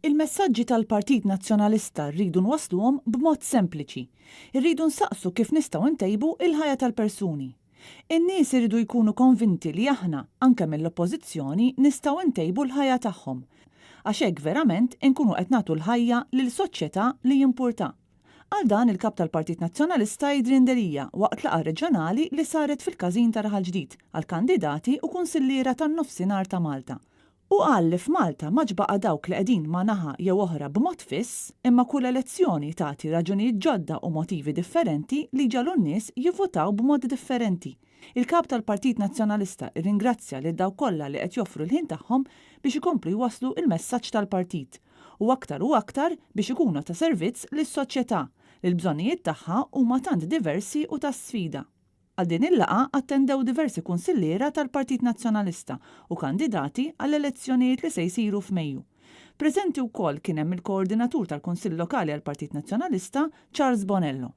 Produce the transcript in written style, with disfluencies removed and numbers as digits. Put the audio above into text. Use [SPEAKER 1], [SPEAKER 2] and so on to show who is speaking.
[SPEAKER 1] Il-messaġġi tal-Partit Nazzjonalista rridu nwassluhom b'mod sempliċi. Irridu nsaqsu kif nistgħu ntejbu il-ħajja tal-persuni. In-nies iridu jkunu konvinti li aħna, anke mill-Oppożizzjoni, nistgħu ntejbu l-ħajja tagħhom. Għax hekk verament inkunu qed nagħtu l-ħajja lil soċjetà li jimpurta. Qal dan il-Kap tal-Partit Nazzjonalista Adrian Delia waqt laqgħa reġjonali li saret fil-Każin ta' Raħal Ġdid għall-kandidati u kunsilliera tan-Nofsinhar ta' Malta. Hu qal li f'Malta m'għadx baqa' dawk li qegħdin ma' naħa jew oħra b'mod fiss, imma kull elezzjoni tagħti raġunijiet ġodda u motivi differenti li jġagħlu n-nies jivvutaw b'mod differenti. Il-Kap tal-Partit Nazzjonalista rringrazzja lil dawk kollha li qed joffru l-ħin tagħhom biex ikomplu jwasslu l-messaġġ tal-partit, u aktar u aktar biex ikunu ta' servizz lis-soċjetà, li l-bżonnijiet tagħha huma tant diversi u ta' sfida. Għal din il-laqgħa attendew diversi kunsilliera tal-Partit Nazzjonalista u kandidati għall-elezzjonijiet li se jsiru f'Mejju. Preżenti wkoll kien hemm il-Koordinatur tal-Kunsill Lokali għall-Partit Nazzjonalista, Charles Bonello.